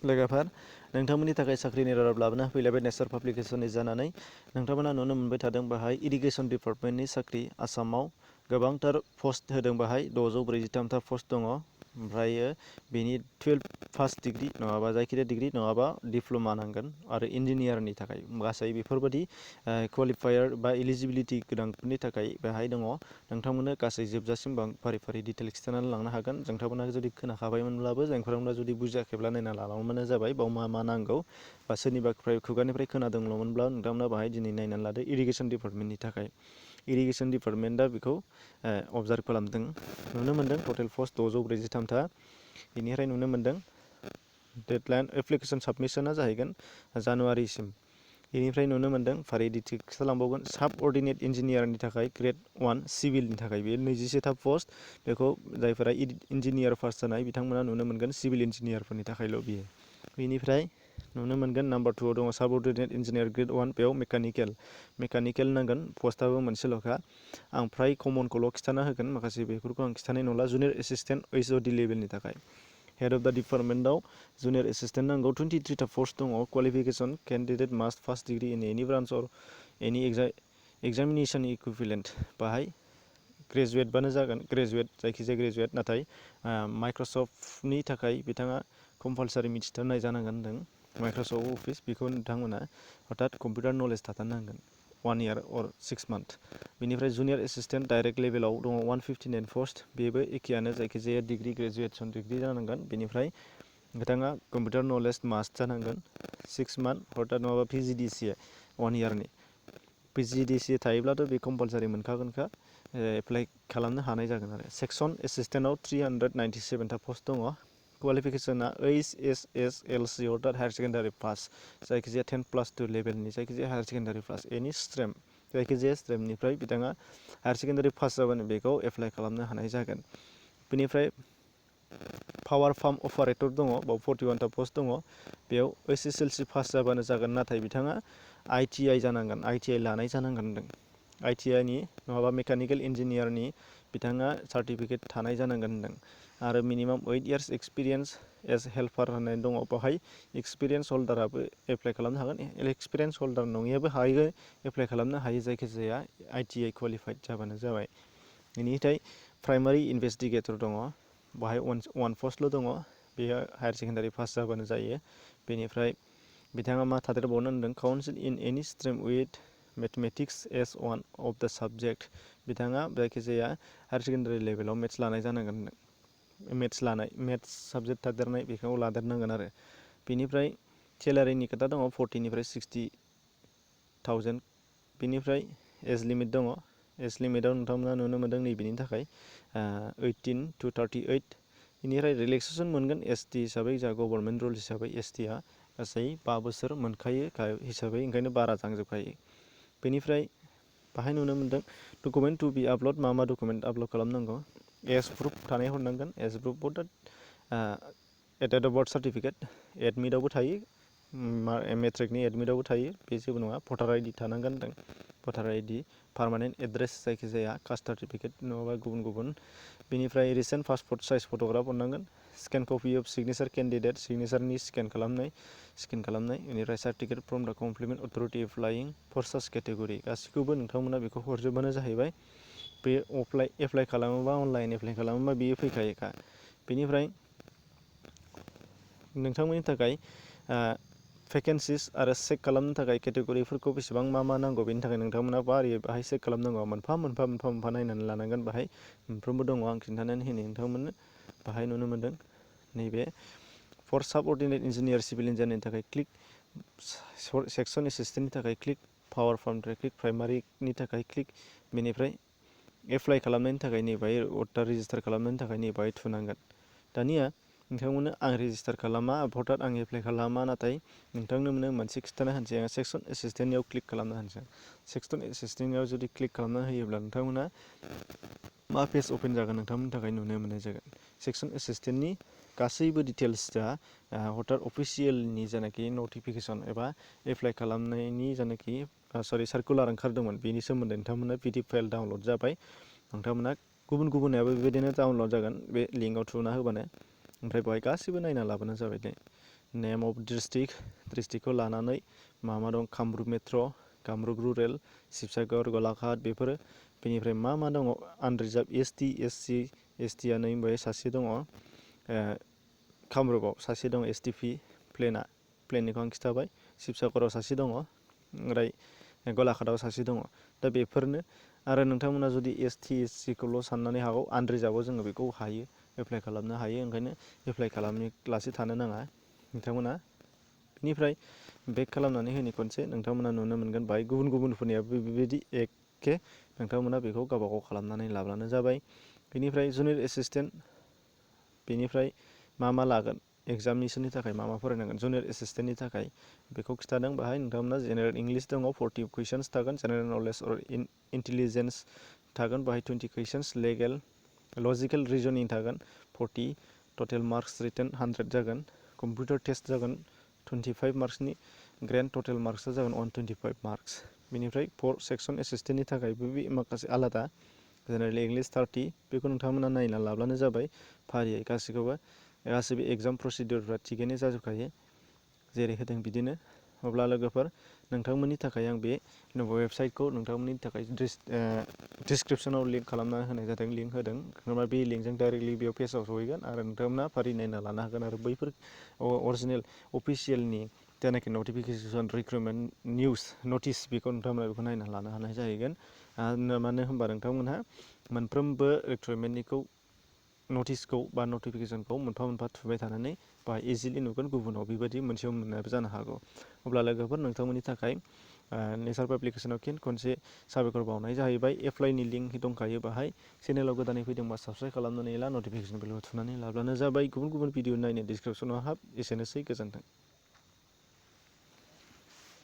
लोगोफोर नोंथांमोननि थाखाय साख्रिनि रादाब लाबोना फैलायबाय नेचार पाब्लिकेसननि जानानै नोंथांमोना नुनो मोनबाय थादों बाहाय इरिगेसन डिपार्टमेन्टनि साख्रि आसामाव गोबांथार पस्ट होदों बाहाय 643 पस्ट दङ ओमफ्रायो बेनि 12 पास डिग्री नङाबा जायखिजाया डिग्री नङाबा डिप्ल'मा नांगोन आरो इन्जिनियारनि थाखाय गासै बेफोरबायदि क्वालिफायार बा इलिजिबिलिटि गोनांफोरनि थाखाय बेहाय दङ नोंथांमोननो गासै जोबजासिम फारि फारि डिटेल खिन्थानानै लांनो हागोन नोंथांमोना जुदि खोनाखाबायमोनब्लाबो जायफोरा जुदि बुजियाखैब्ला नायना लालांबानो जाबाय बाव मा नांगौ बा सोरनिबा खुगानिफ्राय खोनादोंल'मोनब्ला नोंथांमोना बाहाय दिनै नायनानै लादो इरिगेसन डिपार्टमेन्टनि थाखाय इरिगेसन डिपार्टमेन्टआ बेखौ अबजार्भ खालामदों नुनो मोन्दों टटेल पस्ट 643था बेनिफ्राय नुनो मोन्दों डेडलाइन एप्लिकेसन साबमिशना जाहैगोन जानुवारिसिम बेनिफ्राय नुनो मोन्दों फारि डिटेल खिथालांबावगोन साब अर्डिनेट इन्जिनियारनि थाखाय ग्रेड 1 सिभिलनि थाखाय बे 24था पस्ट बेखौ जायफोरा इन्जिनियार पास जानाय बिथांमोना नुनो मोनगोन सिभिल इन्जिनियारफोरनि थाखायल' बियो बेनिफ्राय नुनो मोनगोन नाम्बार 2आव दङ साब अर्डिनेट इन्जिनियार ग्रेड 1 बेयाव मेकानिकेल नांगोन पस्टआबो मोनसेल'खा आं फ्राय कमनखौल' खिथाना होगोन माखासे बेफोरखौ आं खिथानाय नंला जुनियर एसिस्टेन्ट HOD लेभेलनि थाखाय हेड अफ द डिपार्टमेन्टआव जुनियर एसिस्टेन्ट नांगौ 23था पस्ट दङ qualification candidate must first degree in any branch अर एनि एग्जामिनेसन इकुइभेलेन्ट बाहाय ग्रेजुवेटबानो जागोन जायखिजाया ग्रेजुवेट नाथाय माइक्रसफ्टनि थाखाय बिथाङा कम्पालसारि मिथिथारनाय जानांगोन होनदों माइक्रसफ्ट अफिस बेखौ नोंथांमोना अर्थात कम्पिउटार नलेज थाथारनांगोन 1 year or 6 months बेनिफ्राय जुनियर एसिस्टेन्ट डाइरेक्ट लेभेलाव दङ 159 पस्ट बेबो एखेयानो जायखिजाया डिग्री ग्रेजुवेसन डिग्री जानांगोन बेनिफ्राय बिथाङा कम्पिउटार नलेज मास्ट जानांगोन 6 months अर्थात नङाबा PGDCA 1 yearनि PGDCA थायोब्लाथ' बे कम्पालसारि मोनखागोनखा एप्लाइ खालामनो हानाय जागोन आरो सेक्सन एसिस्टेन्टआव 397था पस्ट दङ क्वालिफिकेसना HSSLC अर्थात हायार सेकेन्डारि पास जायखिजाया 10+2 लेभेलनि जायखिजाया हायार सेकेन्डारि पास एनि स्ट्रिम जायखिजाया स्ट्रिमनिफ्राय बिथाङा हायार सेकेन्डारि पास जाबानो बेखौ एप्लाइ खालामनो हानाय जागोन बेनिफ्राय पावार फार्म अपारेटर दङ बाव 41था पस्ट दङ बेयाव HSLC पास जाबानो जागोन नाथाय बिथाङा ITI जानांगोन ITI लानाय जानांगोन होनदों ITIनि नङाबा मेकानिकेल इन्जिनियारनि बिथाङा सार्टिफिकेट थानाय जानांगोन होनदों आरो minimum 8 years experience as helper होननाय दङ बेवहाय एक्सपिरियेन्स हल्डाराबो एप्लाइ खालामनो हागोन एक्सपिरियेन्स हल्डार नङैयाबो हायो एप्लाइ खालामनो हायो जायखिजाया ITI क्वालिफाइड जाबानो जाबाय बेनिफ्राय प्राइमारि इनभेस्टिगेटर दङ बाहाय 1 पस्टल' दङ बेयो हायार सेकेन्डारि पास जाबानो जायो बेनिफ्राय बिथाङा मा थादेरबावनो होनदों council in any stream with mathematics as one of the subject बिथाङा जायखिजाया हायार सेकेन्डारि लेभेलाव मेथ्स लानाय जानांगोन मेथ्स साबजेक्ट थादेरनाय बेखौ लादेरनांगोन आरो बेनिफ्राय सेलारिनि खोथा दङ 40निफ्राय 60,000 बेनिफ्राय एज लिमिट दङ एज लिमिटआव नोंथांमोना नुनो मोन्दों नैबेनि थाखाय 18 to 38 बेनिफ्राय रिलेक्सेसन मोनगोन ST हिसाबै जा गभर्नमेन्ट रुल हिसाबै STआ गासै 5 बोसोर मोनखायो हिसाबै ओंखायनो बारा थांजोबखायो बेनिफ्राय बाहाय नुनो मोन्दों डकुमेन्ट टु बि आपल'ड मा डकुमेन्ट आपल'ड खालामनांगौ एज प्रुफ थानाय हरनांगोन एज प्रुफ अर्थात एटेड बार्थ सार्टिफिकेट एडमिटआवबो थायो मेट्रिकनि एडमिटआवबो थायो बे जेबो नङा भटार ID थानांगोन होनदों भटार ID पार्मानेन्ट एड्रेस जायखिजाया कास्ट सार्टिफिकेट नङाबा गुबुन बेनिफ्राय रिसेन्ट पासपर्ट साइज फट'ग्राफ हरनांगोन scan copy of signature candidate सिगनेचारनि स्केन खालामनाय बेनिफ्राय certificate from the complement authority applying for such category गासैखौबो नोंथांमोना बेखौ हरजोबबानो जाहैबाय बे एप्लाइ खालामोबा अनलाइन एप्लाइ खालामोबा बेयो फैखायोखा बेनिफ्राय नोंथांमोननि थाखाय भेकेन्सिस आरो चेक खालामनो थाखाय केटेगरिफोरखौ बेसेबां मा नांगौ बेनि थाखाय नोंथांमोना बाहाय चेक खालामनांगौ मोनफा नायनानै लानांगोन बाहाय मोनफ्रोमबो दङ आं खिन्थानानै होनो नोंथांमोननो बाहाय नुनो मोन्दों नैबे फर साब अर्डिनेट इन्जिनियार सिभिल इन्जिनियारनि थाखाय क्लिक सेक्सन एसिस्टेन्टनि थाखाय क्लिक पावार फार्मनि थाखाय क्लिक प्राइमारिनि थाखाय क्लिक बेनिफ्राय एप्लाइ खालामनायनि थाखाय नैबाय भटार रेजिस्टार खालामनायनि थाखाय नैबाय थुनांगोन दानिया नोंथांमोननो आं रेजिस्टार खालामा भटार आं एप्लाइ खालामा नाथाय नोंथांनो मोनसे खिन्थाना होनोसै आं सेक्सन एसिस्टेन्टनियाव क्लिक खालामना होनोसै सेक्सन एसिस्टेन्टनियाव जुदि क्लिक खालामना होयोब्ला नोंथांमोना मा पेज अपेन जागोन नोंथांमोननि थाखाय नुनो मोननाय जागोन सेक्सन एसिस्टेन्टनि गासैबो डिटेल्सआ भटार अफिसियेलनि जायनाखि नटिफिकेसन एबा एप्लाइ खालामनायनि जायनाखि सार्कुलार ओंखारदोंमोन बेनि सोमोन्दै नोंथांमोना PDF फाइल डाउनलड जाबाय नोंथांमोना गुबुननियाबो बेबायदिनो डाउनलड जागोन बे लिंकआव थुना होबानो ओमफ्राय बेवहाय गासैबो नायना लाबानो जाबाय दे नेम अफ डिस्ट्रिक्टखौ लानानै मा दं कामरुप मेट्र', कामरुप रुरेल, शिबसागर, गलाघाट बेफोरो। बेनिफ्राय मा दङ आनरिजार्भ ST SC STआ नै बेहाय सासे दङ कामरुपआव सासे दङ STP प्लेननिखौ आं खिथाबाय। शिबसागराव सासे दङ, ओमफ्राय गलाघाटआव सासे दङ। दा बेफोरनो आरो नोंथांमोना जुदि ST SCखौल' साननानै हागौ आनरिजार्भआव जोङो बेखौ हायो एप्लाइ खालामनो हायो, ओंखायनो एप्लाइ खालामलासे थानो नाङा नोंथांमोना। बेनिफ्राय बेक खालामनानै होनि खनसे नोंथांमोना नुनो मोनगोन बाहाय गुबुनफोरनियाबो बेबायदि एखे नोंथांमोना बेखौ गावबागाव खालामनानै लाब्लानो जाबाय। बेनिफ्राय जुनियर एसिसटेन्ट, बेनिफ्राय मा लागोन एग्जामिनेसननि थाखाय मा फरायनांगोन जुनियर एसिसटेन्टनि थाखाय बेखौ खिथादों बाहाय। नोंथांमोना जेनेरेल इंलिश दङ 40 कुइसन्स थागोन, जेनेरेल नलेज अर इन्टेलिजेन्स थागोन बाहाय 20 कुइसन्स, लजिकेल रिजनिं थागोन 40, टटेल मार्क्स रिटेन 100 जागोन, कम्पिउटार टेस्ट जागोन 25 मार्क्सनि, ग्रेन्ड टटेल मार्क्सआ जागोन 125 मार्क्स। बेनिफ्राय 4 सेक्सन एसिसटेन्टनि थाखायबो बे माखासे आलादा, जेनेरेल इंलिश 30, बेखौ नोंथांमोना नायना लाब्लानो जाबाय फारियै गासिबो एग्जाम प्रसिडिउरफ्रा थिगैनो जाजोबखायो जेरै होदों बिदिनो। अब्ला लोगोफोर नोंथांमोननि थाखाय आं बे वेबसाइटखौ नोंथांमोननि थाखाय डिसक्रिपसनाव लिंक खालामना होनाय जादों, लिंक होदों। नङाबा बे लिंकजों डाइरेक्टलि बेयाव पेजाव सहैगोन आरो नोंथांमोना फारि नायना लानो हागोन आरो बैफोर अरिजिनेल अफिसियेलनि जायनाखि नटिफिकेसन रिक्रुटमेन्ट निउस नटिस बेखौ नोंथांमोना बेखौ नायना लानो हानाय जाहैगोन। मानो होनबा नोंथांमोनहा मोनफ्रोमबो रिक्रुटमेन्टनिखौ नटिसखौ बा नटिफिकेसनखौ मोनफा मोनफा थुबाय थानानै बा इजिलि नुगोन, गुबुनाव बेबायदि मोनसेयाव मोननायबो जानो हागौ। अब्ला लोगोफोर नोंथांमोननि थाखाय नेचार पाब्लिकेसनाव खनसे साबायखर बावनाय जाहैबाय। एप्लाइनि लिंक दंखायो बाहाय। चेनेलाव गोदानै फैदोंबा साबस्क्राइब खालामनानै ला, नटिफिकेसन बेलखौ थुनानै लाब्लानो जाबाय। गुबुन भिडिअ नायनो डिसक्रिपसनाव हाब। एसेनोसै, गोजोन्थों।